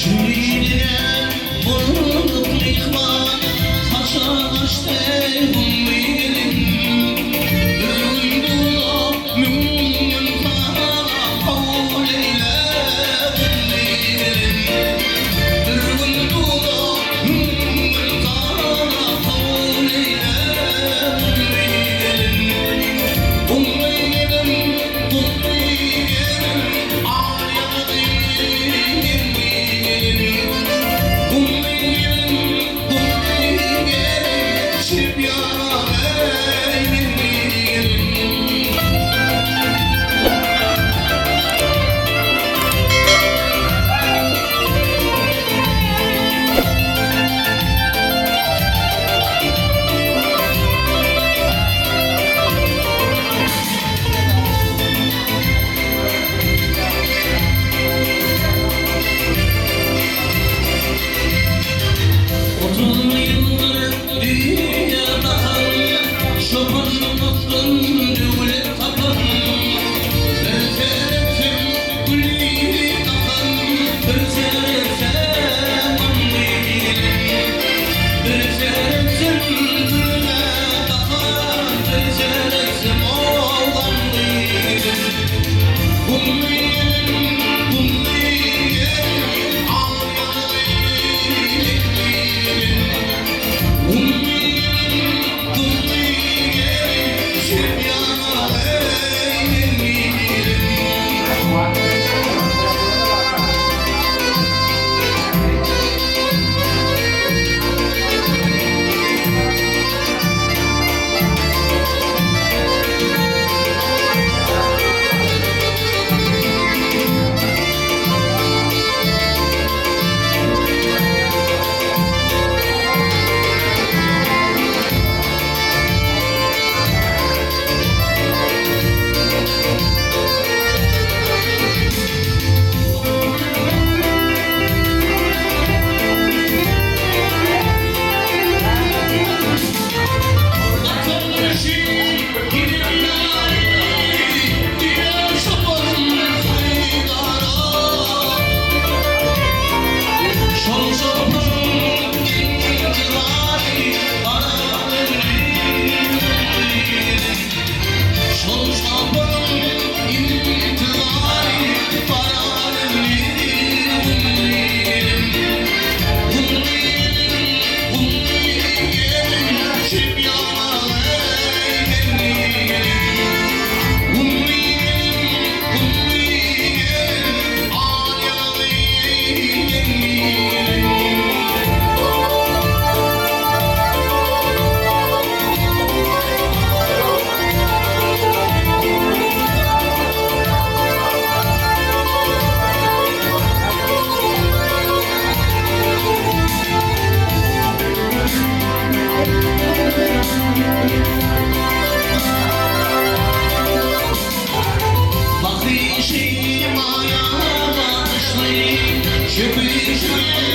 Şüýdüne bolduk myhman, Saçak açdy gumly gelin. Bir gün duzak, müň gün sazak, Kabul eýle gumly gelin. Bir gün duzak, müň gün sazak, Kabul eýle gumly gelin. Gumly gelin, gumly gelin, Al ýaňagy 30 ýyldyr düýe bakan, Çopanlykdan döwlet tapan, Bir seretsem güli akan, Bir seretsem gamly gelin. Bir seretsem gülüne bakan, Bir seretsem o gamly gelin. Gumly gelin, gumly gelin, Al ýaňagy leňli gelin. Gumly gelin, gumly gelin, Çep ýaňagy leňli gelin. Bakyşy maýa bagyşly, Çöküşi.